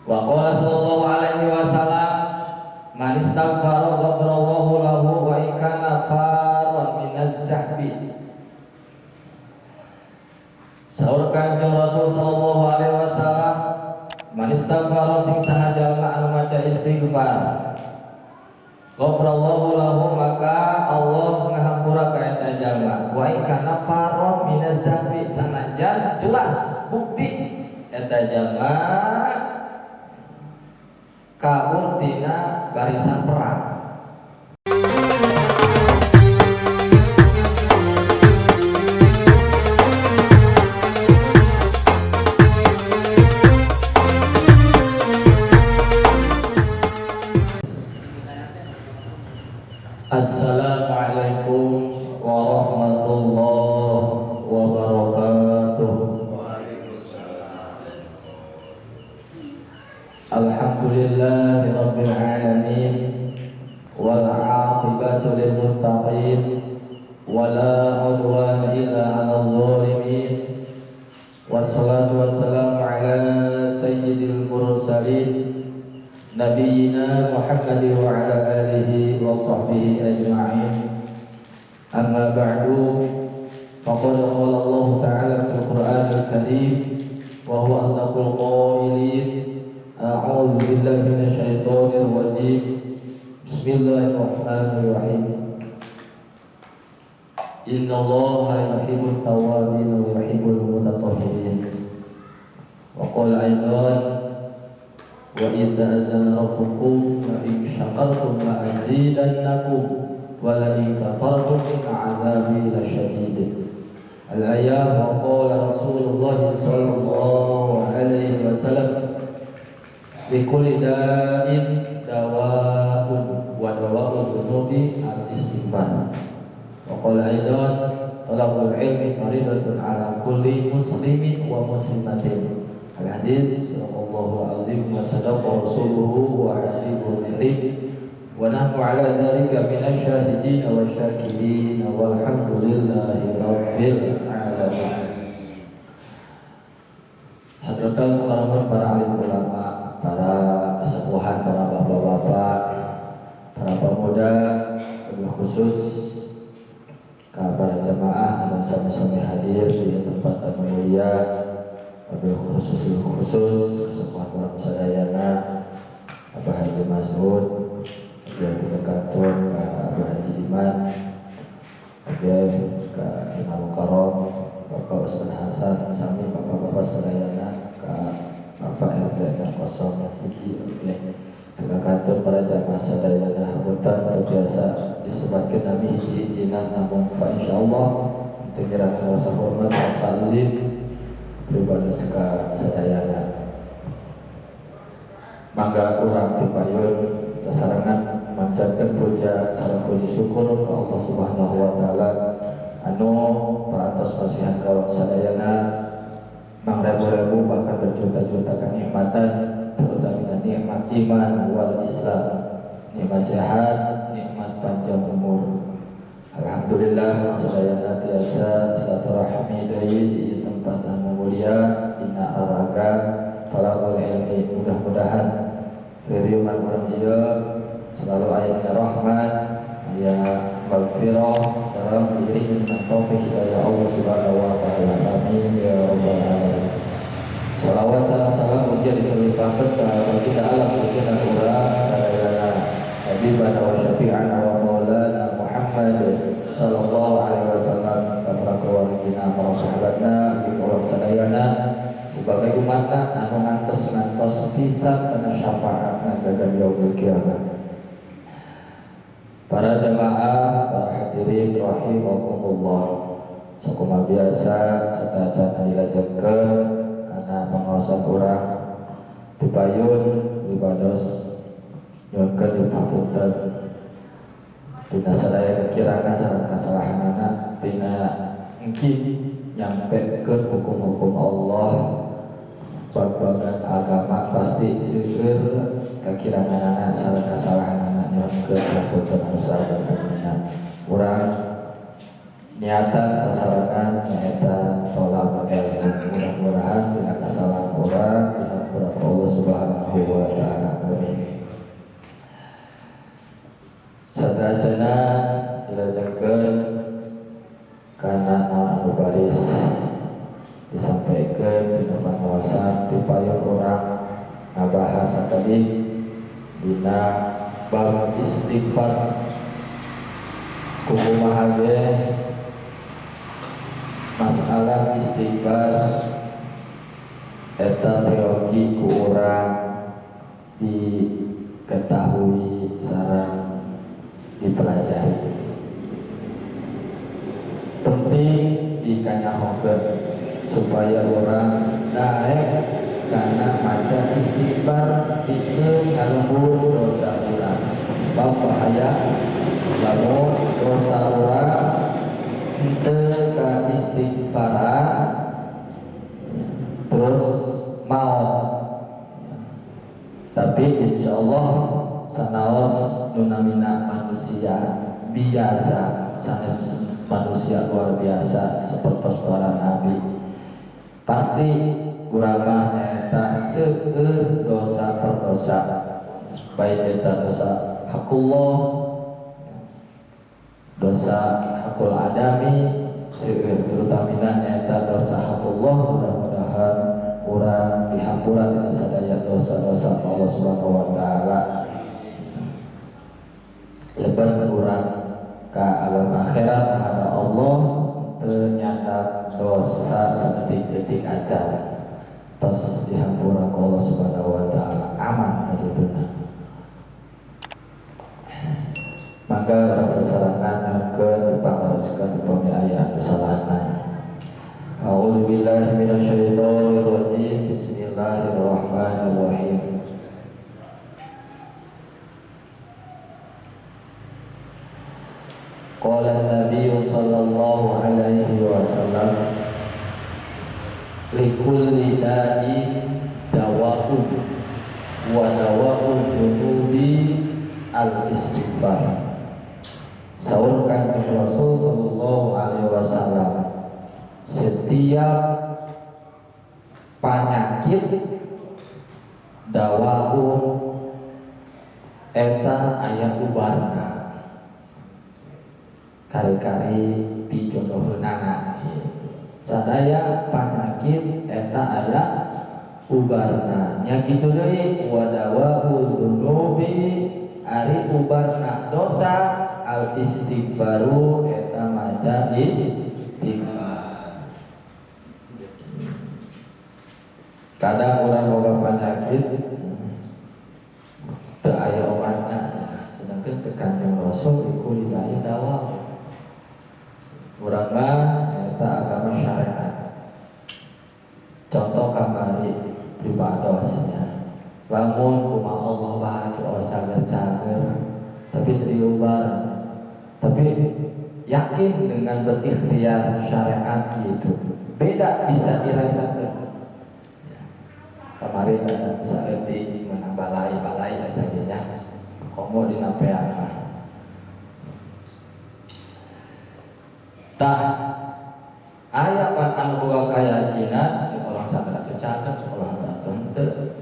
Wa qala sallallahu alaihi wasallam, man istaghfara ghafarallahu lahu wa in kana farran minaz zahbi. Saur Kanjeng Rasul sallallahu alaihi wasallam, man istaghfara sing saha jalma anu maca istighfar, ghafarallahu lahu maka Allah ngahampura ka eta jalma, wa in kana farran minaz zahbi sanajan jelas bukti eta jalma kabur tina barisan perang. Assalamualaikum warahmatullahi wabarakatuh. Alhamdulillahi rabbil alamin, wal aqibatu lil muttaqin, wala udwana illa 'alal zalimin. Wassalatu wassalamu ala sayyidil mursalin, nabiyyina Muhammad wa ala alihi wa sahbihi ajma'in. Amma ba'du, faqad qala Allah ta'ala fil Qur'anil Karim wa huwa asdaqul qailin. A'udzu billahi minasyaitonir rajim. Bismillahirrahmanirrahim. Innallaha yuhibbut tawwabin wa yuhibbul mutatahhirin. Wa qala aidan, wa idza azana rabbukum la in syakartum la azidannakum wa la in kafartum inna azabi lasyadid. Al-ayah. Wa qala Rasulullah sallallahu alaihi wasallam, likulli da'in dawa'un wa dawa'u dzunubi al-istighfar. Wa qala aidan, talabul ilmi faridatun ala kulli muslimin wa muslimatin. Al-hadis. Sadaqallahu azim wa sadaqa rasuluhu wa habibul karim, wa nahnu ala dhalika minasyahidin wa syakirin, walhamdulillahi rabbil alamin. Hadratal mukarramun, para alim ulama, para kesepuhan, para bapak-bapak, para pemuda, lebih khusus para jamaah yang sama-sama hadir di tempat anu mulia, lebih khusus lebih khusus kesepuhan para sadayana, Abah Haji Masud, Haji kantor, Abah Haji Iman, oke, ke Imam Mukarram, Bapak Ustaz Hasan, sami bapak-bapak sadayana, ke Bapak RT 01, oke, ke kantor, para jamaah sadayana. Hapunten biasa disebutkan nami hiji-hijinan, namun fa insyaallah untuk ngirangan rasa hormat dan takzim pribados ka sadayana. Mangga urang tipayun sasarengan manjatkeun puja sareng puji syukur ke Allah Subhanahu wa taala anu parantos masihan ka sadayana mangrebu-rebu bahkan berjuta-juta kenikmatan, terutama nikmat iman wal Islam, nikmat sehat, nikmat panjang umur. Alhamdulillah sadayana tiasa silaturahmi deui di tempat anu mulia dina raraga talabul ilmi. Mudah-mudahan ririuman urang ieu selalu aya dina rahmat, aya maghfirah, sareng diiringi dengan taufik hidayah Allah Subhanahu wa taala. Amin ya rabbal alamin. Salawat salam salam mugia dicuritakeun ka baginda alam pimpinan urang sadayana, Habibana wa syafi'ana wa maulana Muhammad sallallahu alaihi wasallam, ka para keluargina, para sahabatna, ka urang sadayana sebagai umatna anu ngantos-ngantos pisan kana syafaatna jaga yaumul kiamat. Para jamaah, para hadirin rahimakumullah. Sakumaha biasa sateuacan dilajengkeun kana pengaosan urang tipayun pribados nyuhunkeun dipapunten tina sadaya kekirangan sareng kasalahanana tina mungkin nyampe ke hukum-hukum Allah bag-bagan agama, pasti seueur kekiranganana sareng kasalahanana. Nyuhunkeun hapunten anu saabad-abadna. Urang niatan sasarengan nyaeta tolab ilmu. Mudah-mudahan tina kasalahan urang dihampura ku Allah Subhanahu. Subhanahu wa taala. Amin. Sadajana dilajengkeun kana naon anu baris disampaikan dina pangaosan ti payun urang ngabahas sakedik dina bab istighfar. Kumaha ge masalah istighfar eta teologi ku urang diketahui sareng dipelajari, penting dikanyahokeun supaya urang daek karena maca istighfar pikeun ngalembur dosa urang, sebab bahaya lamun dosa urang henteu ka istighfaran terus maut. Tapi insya Allah sanaos nu namina manusia biasa, sanes manusia luar biasa seperti para nabi, pasti urang mah eta seueur dosa per dosa, baik eta dosa hakullah, dosa hakul adami seueur, terutamina eta dosa hakullah. Mudah-mudahan urang dihampura tina sadaya dosa-dosa Allah Subhanahu wa taala, lebar urang ka alam akhirat terhadap Allah ternyata dosa sedetik-detik aja tos dihampura ku Allah Subhanahu wa taala, aman gitu. Nah, mangga rasa sarangan ke dipangareskeun upami aya anu salahna. A'udzubillahi minasyaitonirrajim. Bismillahirrahmanirrahim. Qala an-nabiy sallallahu alaihi wasallam, likulli da'in dawa'un wa dawa'ul dzunubi al-istighfar. Saur Kanjeng Rasul sallallahu alaihi wasallam, setiap penyakit dawaun eta aya ubarna, kari-kari dijodoheunana gitu. Sadaya penyakit eta aya ubarna nya kitu deui, wa dawa'u dzunubi ari ubarna dosa al istighfaru eta maca istighfar. Kadang orang boga penyakit teu aya obatna, sedangkan cek Kanjeng Rasul iku lillahi dawa. Urang mah eta agama syariat. Contoh kamari pribados nya. Lamun kumaha Allah bae oh cager-cager tapi triubar, tapi yakin dengan berikhtiar syariat gitu. Beda bisa dirasakan. Ya. Kemarin ada saeutik menang balai-balai eta ge nya. Komo dina peang mah. Tah aya pan anu boga keyakinan cek Allah cager atuh cager, cek Allah atuh henteu.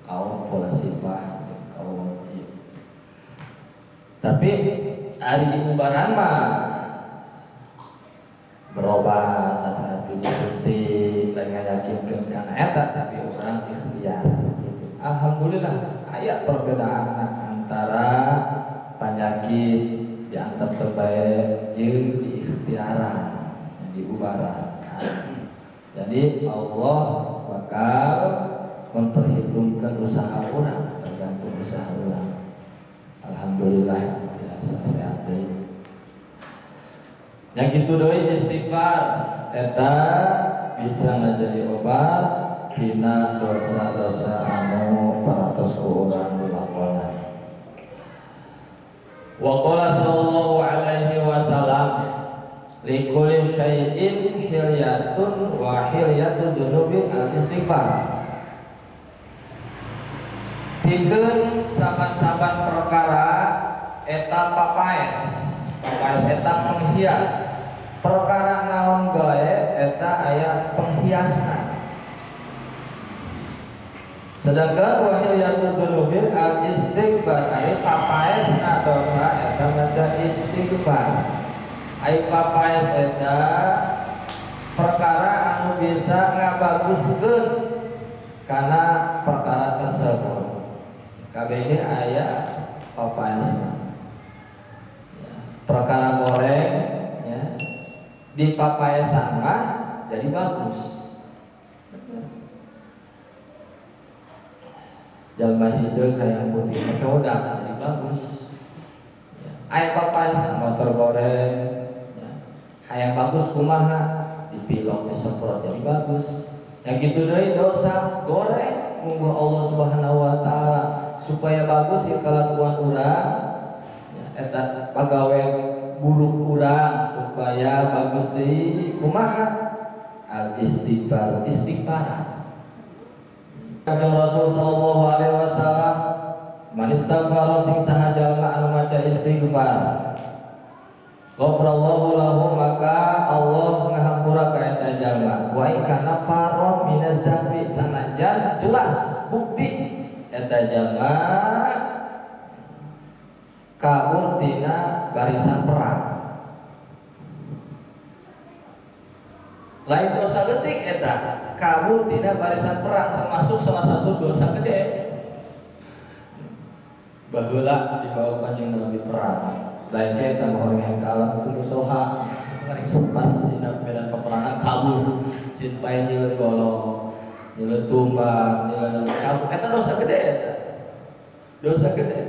Kaum pola sifah kaum ieu. Tapi ari di ubaran mah berobat atau disuntik lain ngayakinkeun kana eta, tapi urang ikhtiar gitu. Alhamdulillah aya perbedaan antara penyakit diantep terbaik jeung diikhtiaran diubaran. Jadi Allah bakal memperhitungkan usaha orang, tergantung usaha orang. Alhamdulillah biasa sehat deui. Yang kitu deui istighfar eta bisa menjadi obat tina dosa-dosa anu paratos ku urang dilakonan. Wa qala sallallahu alaihi wasallam, likulli syai'in hilyatun wa hilyatu dzunubi al-istighfar. Pikeun saban-saban perkara eta papaes, papaes eta penghias. Perkara naon gae eta aya penghiasna. Sedangkan wahilyatu dzunubi al istighfar, ari papaesna dosa eta maca istighfar. Ari papaes eta perkara anu bisa ngabaguskeun kana perkara tersebut. KBG aya papaesna. Ya, perkara goreng ya, di papaesan mah jadi bagus. Jalma hideung hayang putih make udah jadi bagus. Ya, aya papaesna motor goreng ya, hayang bagus kumaha dipilok disemprot jadi bagus. Ya gitu deui dosa goreng munggu Allah Subhanahu wa taala supaya bagus ya kelakuan urang ya, eta pagawe buruk urang supaya bagus deui kumaha al istighfar istighfar. Kanjeng Rasul sallallahu alaihi wasallam man istaghfara sing saha jalma anu maca istighfar ghafrallahu lahu maka Allah ngahampura ka eta jalma wa in kana faron minaz zahbi sanajan jelas bukti eta jalma kabur tina barisan perang. Lain dosa leutik eta kabur tina barisan perang termasuk salah satu dosa gede. Baheula dibawa Kanjeng Nabi perang. Lain ge eta mah orang kalah ku musoha pas dina medan peperangan kabur sin paeh nyieun golok nyieun tumbak nyieun kabur eta dosa gede eta. Dosa gede.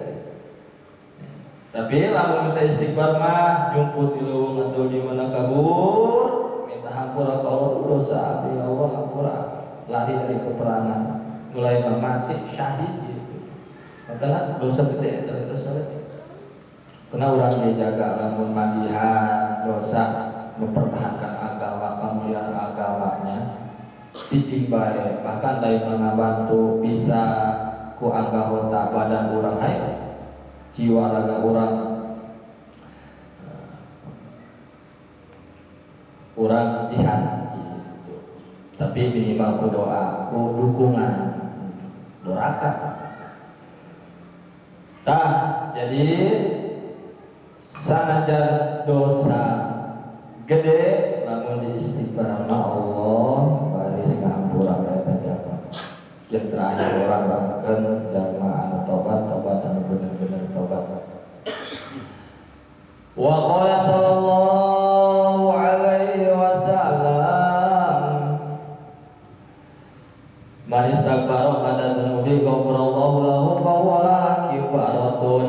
Tapi lamun minta istighfar mah jumput di leuweung atau di mana kabur minta hampura ka Allah dosa abdi ya Allah hampura lari dari peperangan mulai mati syahid gitu. Makanya dosa gede eta dosa gede. Karena orang dijaga lamun manggihan dosa mempertahankan agama kemuliaan agamanya cicing bae bahkan lain ngabantu bisa ku anggota badan urang hae jiwa raga urang urang jihad gitu. Tapi minimal ku doa ku dukungan doraka. Tah jadi sanajan dosa gede lamun diistighfarna Allah baris ngahampura ka eta jalma. Jeung terakhir orang lakukan jalma anu tobat tobat anu bener-bener tobat. Wa qala sallallahu alaihi wasallam man istaghfara ba'da dzunubi ghafarallahu lahu fa huwa laha kifaratun.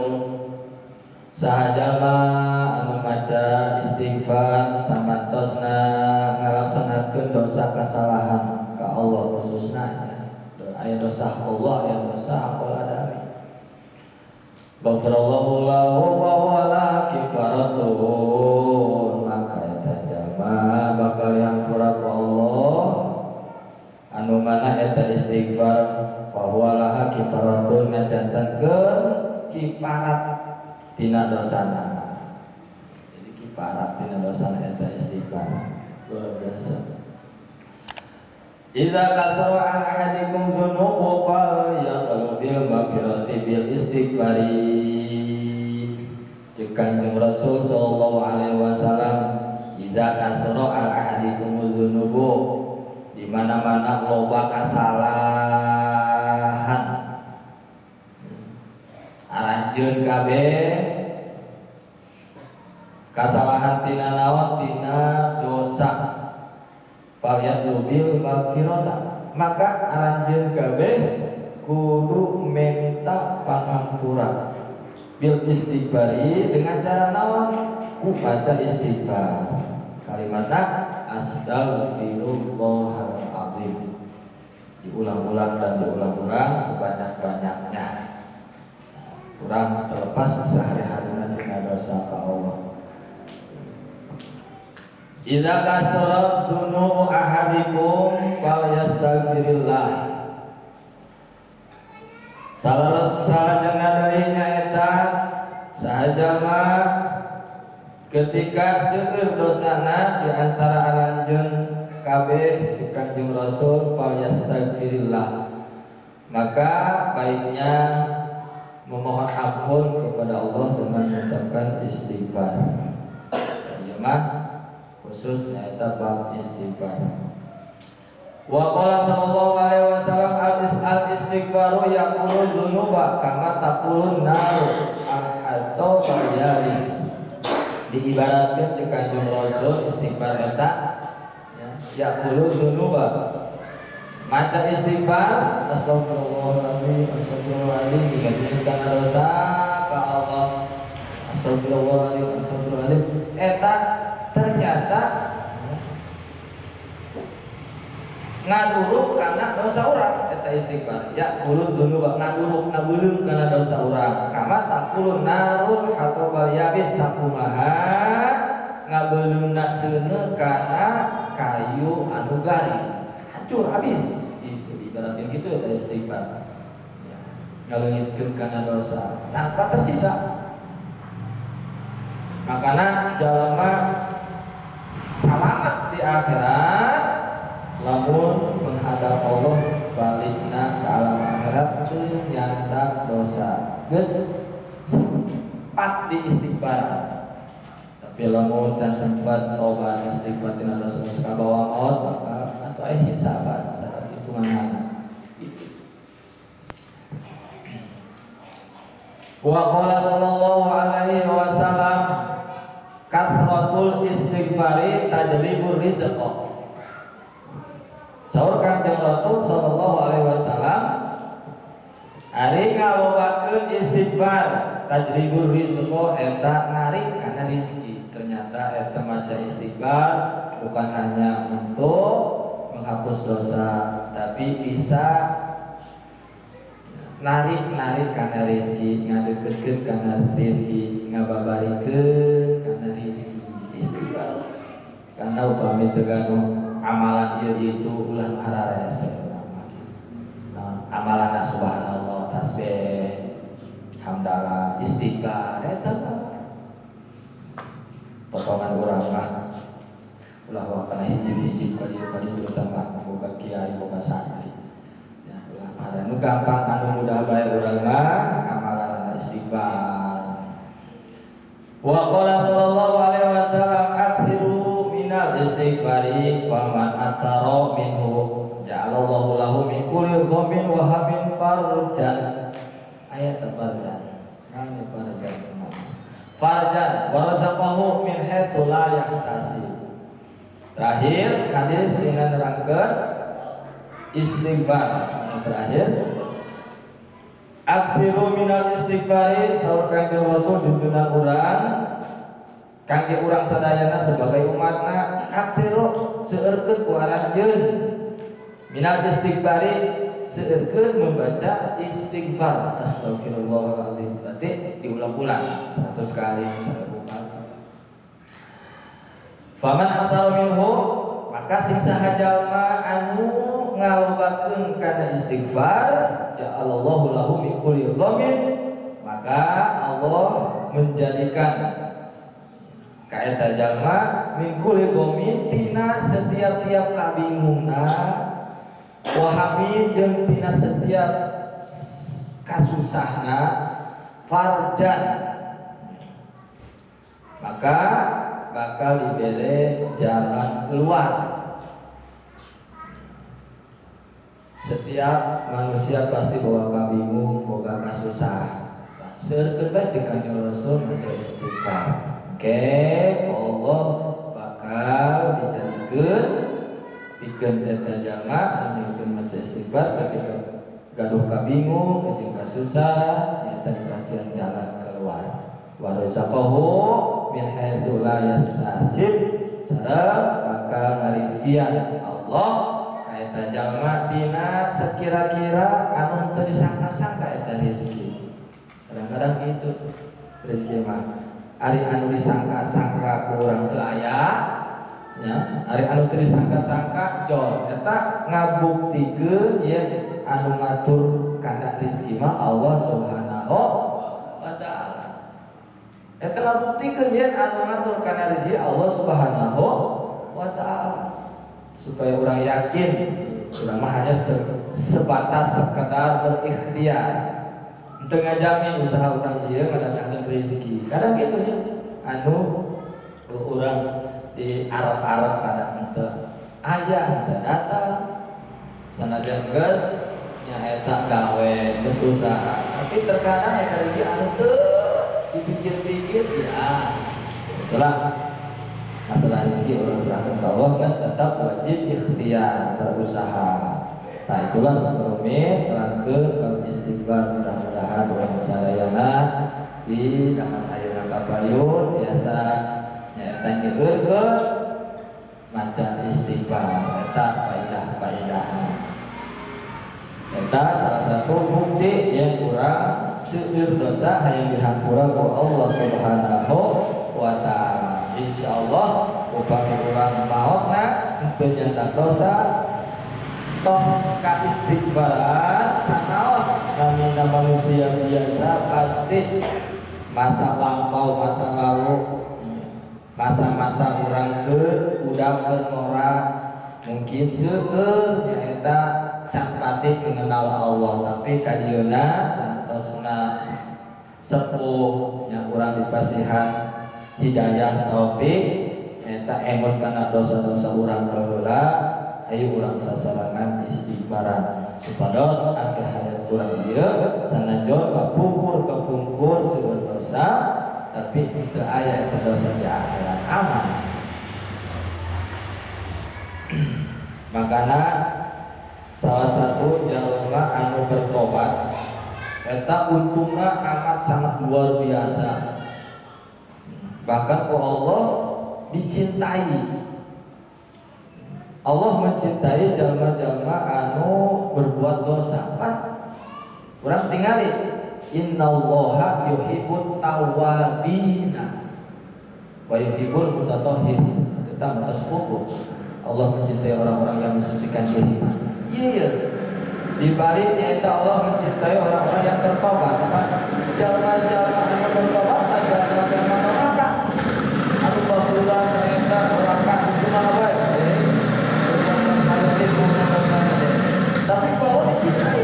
Saha jalma anu maca istighfar samantosna ngalaksanakeun dosa kasalahan ka Allah khususna ya. Aya dosa Allah aya dosa hakul adami. Ghafarallahu lahu fa huwa laha kifaratun. Maka eta jalma bakal dihampura ku Allah anu mana eta istighfar fa huwa laha kifaratun ngajantenkeun kifarat tina dosana. Jadi kifarat tina dosana eta istighfar luar biasa. Idza kasara an ahadikum dzunubu falyatlubil maghfirati bil istighfari. Ceuk Kanjeng Rasul sallallahu alaihi wasallam idza kasara an ahadikum dzunubu di mana-mana loba kasalahan aranjeun kabeh kasalahan tina naon tina dosa falyatlubil maghfirata maka aranjeun kabeh kudu minta pangampura bil istighfari dengan cara naon ku baca istighfar kalimatna astagfirullahalazim diulang-ulang dan diulang-ulang sebanyak-banyaknya kurang terlepas sehari-hari nanti dosa ke Allah. Idza kasara dzunubu ahadikum falyastaghfirillah. Salah salajengna deui nyaeta saha jalma ketika seueur dosana di antara aranjeun kabeh ceuk Kanjeng Rasul falyastaghfirillah Maka baiknya memohon ampun kepada Allah dengan mengucapkan istighfar. Ieu mah khusus nyaeta bab istighfar. Wa qala sallallahu alaihi wasallam al istighfaru ya'kulu dzunuba kama ta'kulun naru al hathaba yabis. Diibaratkeun cek Kanjeng Rasul istighfar eta ya, ya'kulu dzunuba. Maca istighfar astagfirullahaladzim astagfirullahaladzim diganti kana dosa ka Allah, astagfirullahaladzim astagfirullahaladzim, eta ternyata ngaduruk karena dosa orang. Eta istighfar ya'kulu dzunuba, ngaduruk ngabeuleum kana dosa orang, kama ta'kulun narul hathabal yabis, sakumaha ngabeuleumna seuneu kana kayu anu garing, hancur habis. Itu ibaratnya gitu eta istighfar ya, ngaleungitkeun kana dosa tanpa tersisa. Makana jalma salamat di akhirat lamun menghadap Allah, balikna ke alam akhirat teu nyandak dosa, geus sempat di istighfar. Tapi lamun can sempat tobat istighfar tina dosa geus kabawa maut, bakal atau aya hisaban saat hitunganana itu. Wa qala sallallahu alaihi wasallam katsratul istighfari tajlibur rizq. Saur Kanjeng Rasul sallallahu alaihi wasallam ari ngalobakeun istighfar tajlibur rizqa, eta narik kana rizki. Ternyata eta maca istighfar bukan hanya untuk menghapus dosa, tapi bisa narik-narik kana rizki, ngadeukeutkeun kana rizki, ngababarikeun kana rizki istighfar. Karena upami teu gaduh amalan ieu itu ulah hararese. Nah, amalan subhanallah, tasbih, hamdalah, istighfar eta potongan urang mah. Ulah wakana hiji-hiji ka dieu ka ditu, tambah boga kiai, boga santri ya, ulah marah. Nu gampang, anu mudah bae urang mah amalan istighfar. Wa qala sallallahu alaihi wasallam aksiru minal istighfari faman aktsara minhu ja'alallahu lahu min kulli ghammin wa hammin farjan. Ayat farjan. Naon farjan? Farjan wa razaqahu min haitsu la yahtasib. Terakhir hadis dengan nerangkeun istighfar yang terakhir, aksiru minal istighfari, saur Kanjeng Rasul junjunan urang kangge urang sadayana sebagai umatna, aksiru seueurkeun ku aranjeun, minal istighfari seueurkeun membaca istighfar, astagfirullahalazim, berarti diulang-ulang 100 kali, 1000 kali. Faman aktsara minhu, maka sing saha jalma anu ngalobakeun kana istighfar, ja'alallahu lahu min kulli ghammin, maka Allah menjadikan ka eta jalma min kulli ghammin tina setiap-tiap kabingungna, wa hammin jeung tina setiap kasusahna, farjan, maka bakal diberi jalan keluar. Setiap manusia pasti boga kabingung, boga kasusah. Seueurkeun bae jeung Kanjeng Rasul maca istighfar. Oke, Allah bakal dijadikeun pikeun eta jalma anu nyuhunkeun maca istighfar ketika gaduh kabingung jeung kasusah, nyata dipasihan jalan keluar. Wa razaqahu min haitsu la yahtasib, sareng bakal ngarizkian Allah ka eta jalma tina sekira-kira anu teu disangka-sangka eta rezeki. Kadang-kadang gitu rezeki mah, ari anu disangka-sangka ku urang teu aya ya, ari anu teu disangka-sangka jol. Eta ngabuktikeun yen anu ngatur kana rezeki mah Allah Subhanahu wa taala. Eta ngabuktikeun yen anu ngatur kana rezeki Allah Subhanahu wa taala, supaya orang yakin. Urang mah hanya sebatas sekedar berikhtiar. Untuk ngajamin usaha urang ieu ngadatangkeun rezeki. Kadang kitu nya, anu urang di Arab-Arab kadang henteu aya, henteu datang, sanajan geus nyaeta gawe, geus usaha, tapi terkadang eta rezeki anu teu dipikir-pikir. Ya itulah, masalah rezeki urang serahkan ke Allah kan, tetap wajib ikhtiar, berusaha. Nah, itulah sekelumit terangkeun bab istighfar. Mudah-mudahan urang sadayana di dalam ayeuna kapayun tiasa nyaeta nyeueurkeun maca istighfar. Eta faidah-faidahna, eta salah satu bukti yang kurang seueur dosa hayang dihampura ku Allah Subhanahu wa Ta'ala. Insyaallah upami urang maotna henteu nyandak dosa, tos ka istighfaran, sanaos namina manusia biasa, pasti masa lampau, masa lalu, masa-masa urang ke udah ke ngora, mungkin seueur nyaeta can pati mengenal Allah. Tapi kadieuna santosna sepuh yang urang dipasihan hidayah taufik, eta emut kana dosa-dosa urang baheula, ayo urang sasarangan istighfaran supados akhir hayat urang ieu sanajan kapungkur kapungkur seueur dosa, tapi teu aya eta dosa di akhirat, aman. Makana salah satu jalma anu bertobat eta untungna amat sangat luar biasa, bahkan ku Allah dicintai. Allah mencintai jalma-jalma anu berbuat dosa. Pan urang tingali, innallaha yuhibbut tawwabina wa yuhibbul mutatahhirin. Kita atas buku Allah mencintai orang-orang yang mensucikan diri. Iya, di baliknya itu Allah mencintai orang-orang yang bertobat. Jalma-jalma anu bertobat, jalma-jalma neraka anu baheula eta neraka kumaha bae, berbuat dosa itu, dosa. Tapi kalau dicintai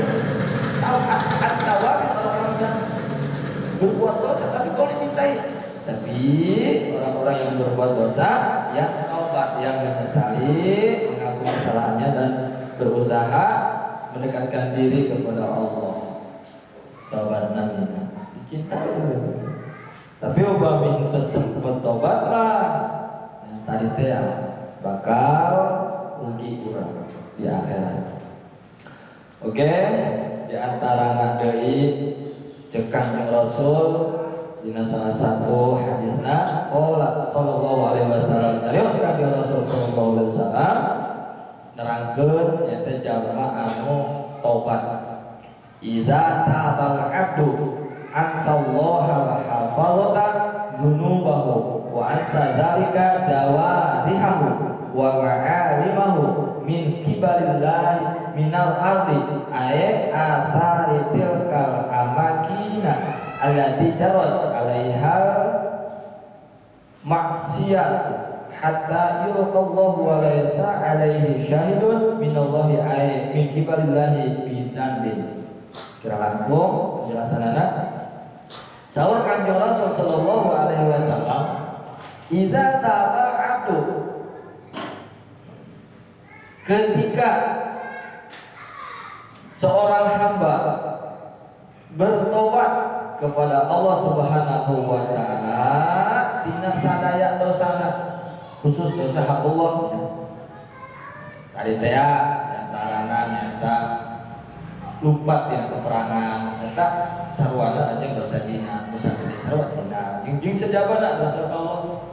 at-tawwabin, orang-orang yang berbuat dosa tapi kalau dicintai. Tapi orang-orang yang berbuat dosa yang taubat, yang menyesali, mengaku kesalahannya dan berusaha mendekatkan diri kepada Allah, taubat namina dicintai. Tapi upami henteu sempet tobat mah, yang tadi teh ya, bakal rugi urang di akhirat. Oke, di antara deui cek Kanjeng Rasul dina salah satu hadisna, qala sallallahu alaihi wasallam, nyarios Kanjeng Rasul sallallahu alaihi wasallam nerangkeun nyaeta jalma anu tobat, idza tabal abdu ansallaha hafazata dzunubahu wa ansa dzalika jawarihahu wa ma'alimahu min kibalillahi minal ardi ay athari tilkal amakina allati jaras alaihal maksiat hatta yulqallahu wa laysa alaihi syahidun minallahi ay min kibalillahi bidzanbin. Kira langkung penjelasanana. Saur Kanjeng Rasul sallallahu alaihi wasallam, idza tabal abdu, ketika seorang hamba bertobat kepada Allah Subhanahu wa Taala tina sadaya dosana, khusus dosa hak Allah tadi teh ya, antarana nyata lumpat ya peperangan, eta sarwana aja dosa zina, dosa gede sarua zina jeung jeung sejabana dosa ka Allah,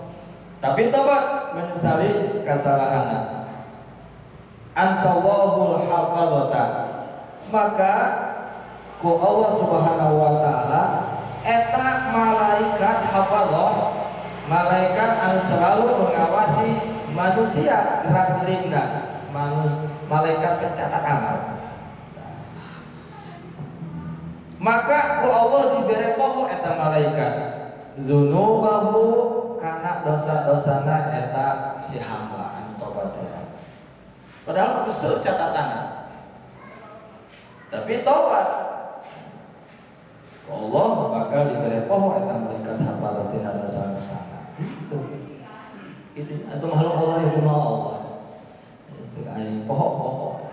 tapi tobat menyesali kesalahan, ansallahul hafadzata, maka ku Allah Subhanahu wa Taala eta malaikat hafadzah, malaikat anu selalu mengawasi manusia gerak gerikna, malaikat pencatat amal, maka ku Allah dibere poho eta malaikat dzunubahu kana dosa-dosana eta si hamba anu tobat teh. Padahal kesel catatan. Tapi tobat, Allah bakal diberi poho eta malaikat hafal tina dosa-dosa. Itu. Itu atau makhluk Allah itu mah Allah. Cek aing poho-poho.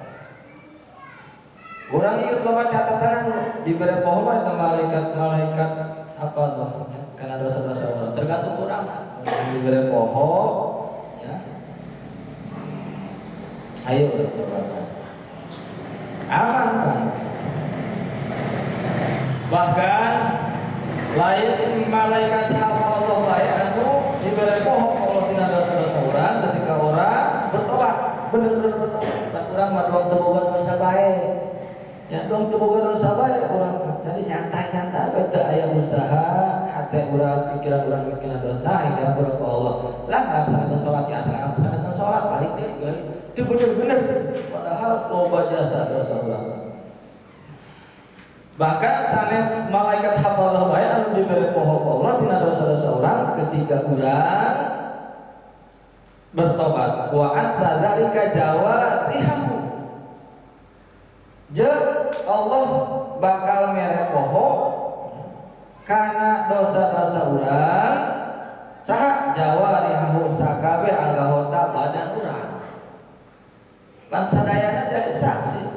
Urang ieu selama catatan diberi poho mah eta malaikat-malaikat apa tuh ya, karena dosa-dosa orang tergantung urang diberi poho ya. Ayo tobat. Aman kan? Bahkan lain malaikat Allah bae anu diberi poho Allah tina dosa-dosa urang ketika orang bertobat, bener-bener bertobat. Dan urang mah doang teu boga dosa bae. Ya doang teu boga dosa bae urang mah. Jadi nyantai-nyantai bae, teu aya usaha hate urang, pikiran urang mikiran dosa hingga urang ku Allah. Lah ngalaksanakeun salat ya asal ngalaksanakeun salat balik deui. Teu bener-bener padahal loba jasa dosa urang. Bahkan sanes malaikat hafallah bae anu diberi poho ku Allah tina dosa-dosa urang ketika urang bertobat. Wa ansa dzalika jawarihahu. Jeung Allah bakal mere poho kana dosa-dosa urang saha jawarihahu sakabeh anggota badan urang. Pan sadayana jadi saksi.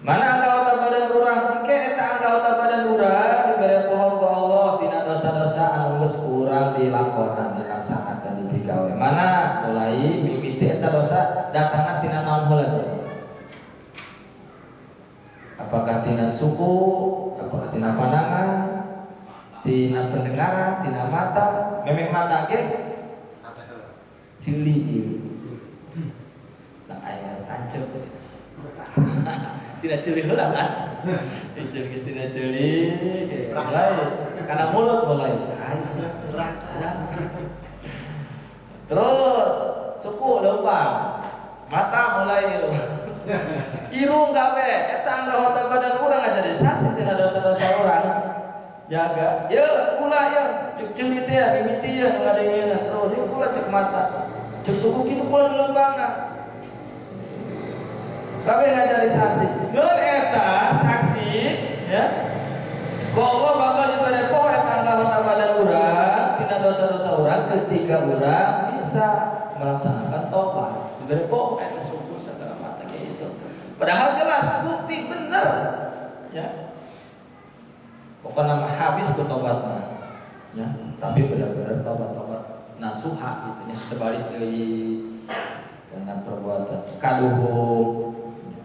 Mana anggota badan urang? Engke eta anggota badan urang diberi poho ku Allah tina dosa-dosa anu geus kurang dilakonan, dilaksanakan, dipigawe. Mana mulai mimiti eta dosa datangna tina naon heula coba? Apakah tina suku, apakah tina pandangan, tina pendengaran, tina mata, memang mata ge ceuli ieu. Lah aya tancep. Tidak ceuli heula kan? Ceuli geus tina ceuli, mulai karena mulut mulai. Ayo neraka. Terus suku leumpang, mata mulai irung kabeh eta anggota badan urang aja jadi saksi tina dosa-dosa urang. Jaga ye kula ye cek ceuli teh mimiti ye nu ngadengeuna terus ye kula cek mata cek suku kitu kula nu leumpangna kabeh ngajari saksi. Ngeun eta saksi ya ku Allah bakal diberi poho eta anggota badan urang tina dosa-dosa urang ketika urang bisa melaksanakan tobat. Diberi poho eta suku segala mata kayak gitu. Padahal jelas bukti bener ya. Pokoknya mah habis ku tobatna ya, tapi benar-benar tobat-tobat nasuha gitu nya, terbalik dari dengan perbuatan kaduhung.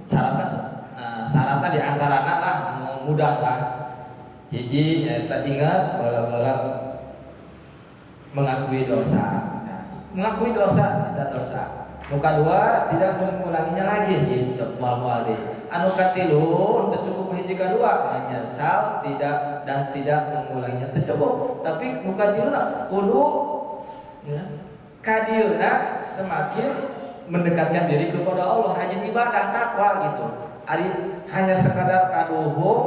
Syaratnya, nah, syaratnya di antarana lah mudah lah. Hiji nyaeta ingat bala-bala mengakui dosa. Nah, mengakui dosa tidak dosa. Nu kadua tidak mengulanginya lagi gitu, moal-moal deui. Anu katilu teu cukup hiji kadua menyesal tidak dan tidak mengulanginya teu cukup, tapi nu katilu kudu ya, kadieuna semakin mendekatkan diri kepada Allah, rajin ibadah, takwa gitu. Ari hanya sekadar kaduhung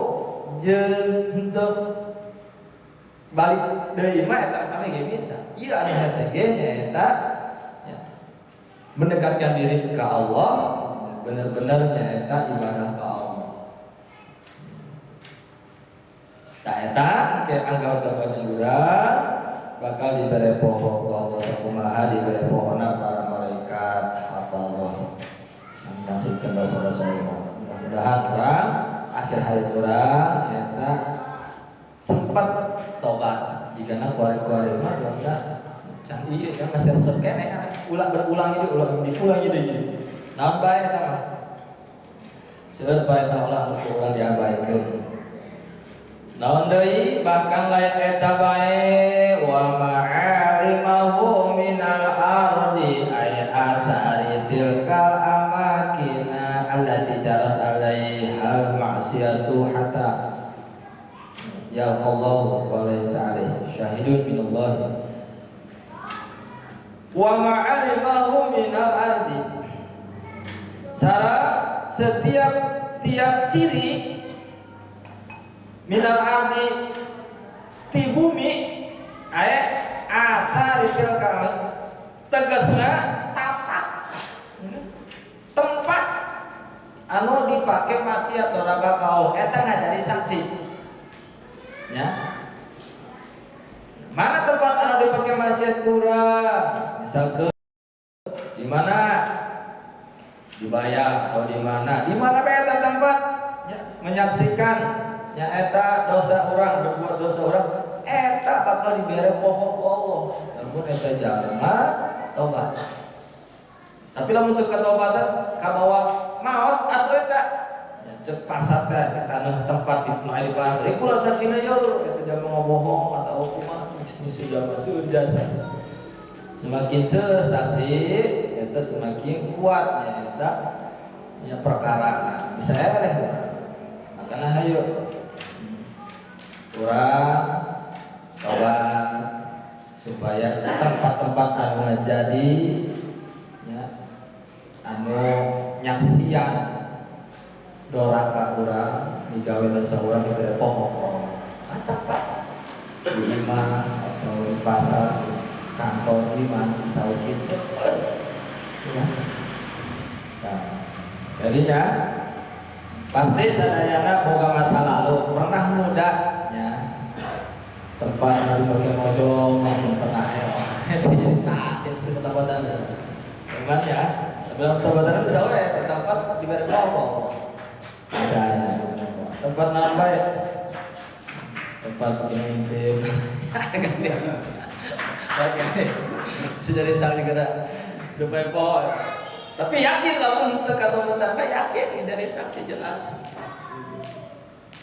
jeung henteu balik deui mah eta kami ge bisa. Ieu anu hese ge nyaeta ya, mendekatkan diri ke Allah, bener-bener nyaeta ibadah ke Allah. Tah eta ke anggota badan urang bakal dibere poho ku Allah sakumaha dibere pohona para malaikat hafallah nasibkeun dosa-dosa urang. Mudah-mudahan urang akhir hayat urang nyaeta sempat tobat. Jigana kuari-kuari mah doangna can ieu kan masih resep keneh kan ulang berulang ini ulang diulang ini gitu. Naon bae eta mah. Seueur perintah ulah anu ku urang diabaikeun. Naon deui bahkan lain eta bae wa ma'alimahu minal ardi ay athari tilkal amakina allati jaras alaihal ma'siyatu hatta yalqallahu wa laysa alaihi syahidun minallah. Wa ma'alimahu minal ardi, sara setiap tiap ciri minal ardi ti bumi aya athari tilka tegasna tapak. Anu dipake maksiat doraka ka Allah eta ngajadi saksi. Ya. Mana tempat anu dipake maksiat kurang? Misalkan di mana? Dibayar atau di mana? Di mana bae eta tempat? Ya, menyaksikan nya eta dosa orang, berbuat dosa orang, eta bakal dibere poho ku Allah. Lamun eta jalma tobat. Tapi lamun teu katobatan kabawa maot atau eta ya, cek pasar teh, cek tanah tempat di nu di pasar. Ieu kula saksina yo eta jalma ngobohong atau kumaha geus jalma seueur jasa. Semakin seueur saksi eta semakin kuat ya eta ya perkara bisa eleh urang. Makana hayu urang tobat supaya tempat-tempat anu ngajadi ya, anu nyaksian doraka urang digawe dosa urang dibere poho kan tempat di imah atau di pasar, di kantor, di mana saukin seueur ya. Nah, jadinya pasti sadayana boga masa lalu pernah muda ya, tempat anu dipake mojol mungkin pernah ya, itu jadi saksi itu ketempatan cuman ya, tapi dalam tempatan bisa we tempat diberi poho ada ya, tempat nambah ya, tempat ngintip. Oke, bisa jadi saksi kena supaya poho. Tapi yakin lah untuk kata tapi yakin dari saksi jelas.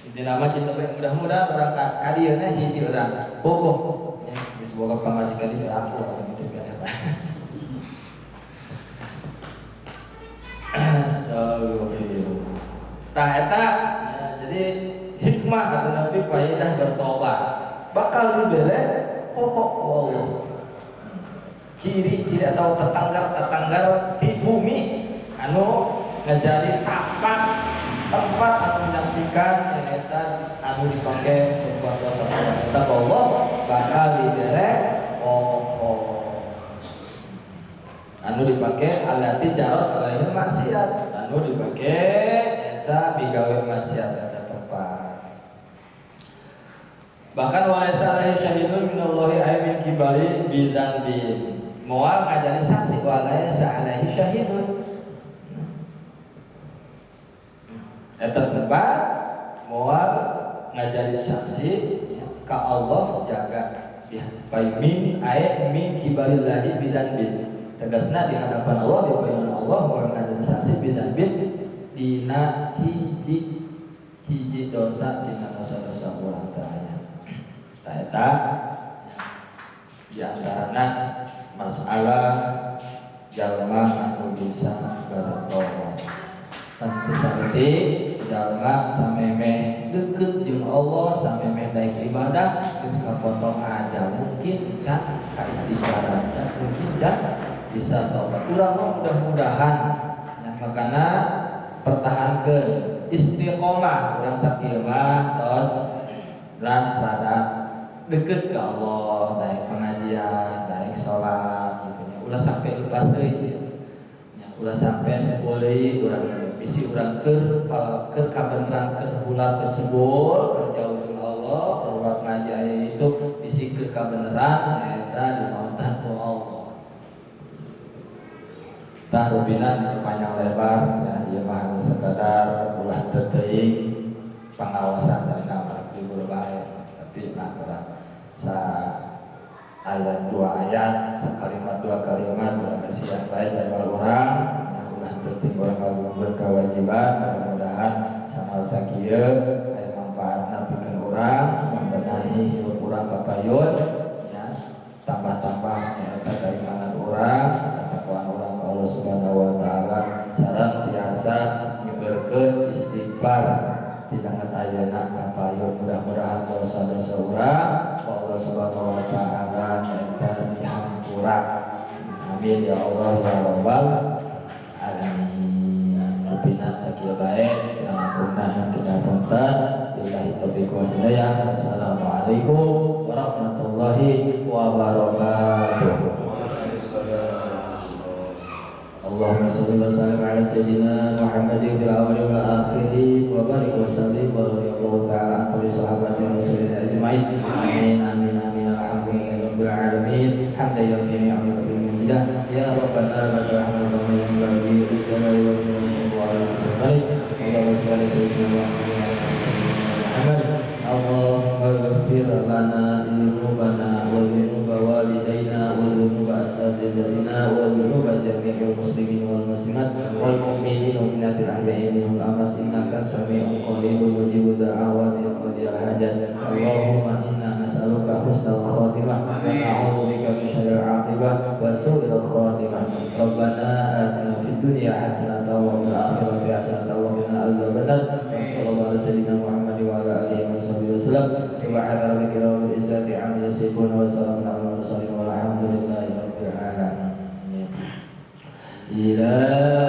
Inti nama cinta mudah-mudahan orang kadieuna hiji orang pokok ya geus boga pamajikan di aku orang gitu kan ya. Astagfirullah. Tah eta ya, jadi hikmah atau nabi faedah bertobat bakal dibere pokok ku Allah. Ciri-ciri atau tetangga-tetangga di bumi anu ngajadi tapak tempat anu menyaksikan eta anu dipake berbuat dosa eta Allah bakal dibere pokok anu dipake alati jaros alaihi maksiat anu dipake eta migawe maksiat eta tempat. Bahkan walaysa alaihi syahidun minallahi ay min kibali bidzanbin moal ngajari saksi walaysa alaihi syahidun eta tempat moal ngajari saksi ya, ka Allah jaga ya, min ay min kibalillahi bidzanbin tegasna di hadapan Allah di payunan Allah moal ngajari saksi bidzanbin dina hiji hiji dosa dina dosa-dosa urang teh aya. Tah eta di antarana masalah jalma anu bisa bertobat. Teu saeutik jalma samemeh deukeut jeung Allah, samemeh daek ibadah geus kapotong ajal, mungkin can ka istighfaran, can mungkin can bisa tobat. Urang mah mudah-mudahan ya, makana pertahankeun istiqomah urang sakieu mah tos lah rada deket ke Allah, daek pengajian, daek sholat gitu nya. Ulah sampai lepas deui nya, ulah sampai seboleh urang bisi urang keur keur kabeneran keur ulah kesebul keur jauh jeung Allah, keur ulah ngaji aya itu bisi keur kabeneran eta dimaotan ku Allah. Tah rupina panjang lebar ya, ieu mah hanya sekadar ulah teuing pangaosan dari nama libur bae, tapi nah urang sa ayat dua ayat, sakalimat dua kalimat urang kasihan bae jadwal urang nah ulah teuting urang ngagugur kewajiban. Mudah-mudahan sama sakieu aya manfaatna pikeun urang membenahi hirup urang kapayun ya, tambah-tambah nyaeta keimanan urang, ketakwaan urang ka Allah Subhanahu wa taala, sareng tiasa nyebarkeun istighfar tidak ayeuna kapayun. Mudah-mudahan dosa-dosa urang Allah Subhanahu wa taala nyaeta dihampura. Amin ya Allah ya rabbal alamin. Rupina sakieu bae kirang langkungna kita punten. Billahi taufiq wal hidayah. Wassalamualaikum warahmatullahi wabarakatuh. اللهم صل وسلم على سيدنا محمد في الأول والآخرين وبارك وسلم ورضي الله تعالى عن كل صحابة رسول الله أجمعين. آمين آمين آمين. الحمد لله رب العالمين حمدا يوافي نعمه ويزيده. يا ربنا لك الحمد كما ينبغي لجلال وجهك وعلى سلطانك. اللهم صل على سيدنا محمد وعلى سيدنا محمد. اللهم اغفر لنا ذنوبنا وذنوب والدينا وذنوب أساتذتنا وذنوب جميع المسلمين والمسلمات والمؤمنين والمؤمنات الأحياء منهم والأموات، إنك سميع قريب مجيب الدعوات وقاضي الحاجات. اللهم إنا نسألك حسن الخاتمة ونعوذ بك من شر العاقبة وسوء الخاتمة. ربنا آتنا في الدنيا حسنة وفي الآخرة حسنة وقنا عذاب النار. وصلى الله على سيدنا محمد وعلى آله وصحبه وسلم. سبحان ربك رب العزة عما يصفون وسلام على المرسلين والحمد لله رب العالمين. إلهي.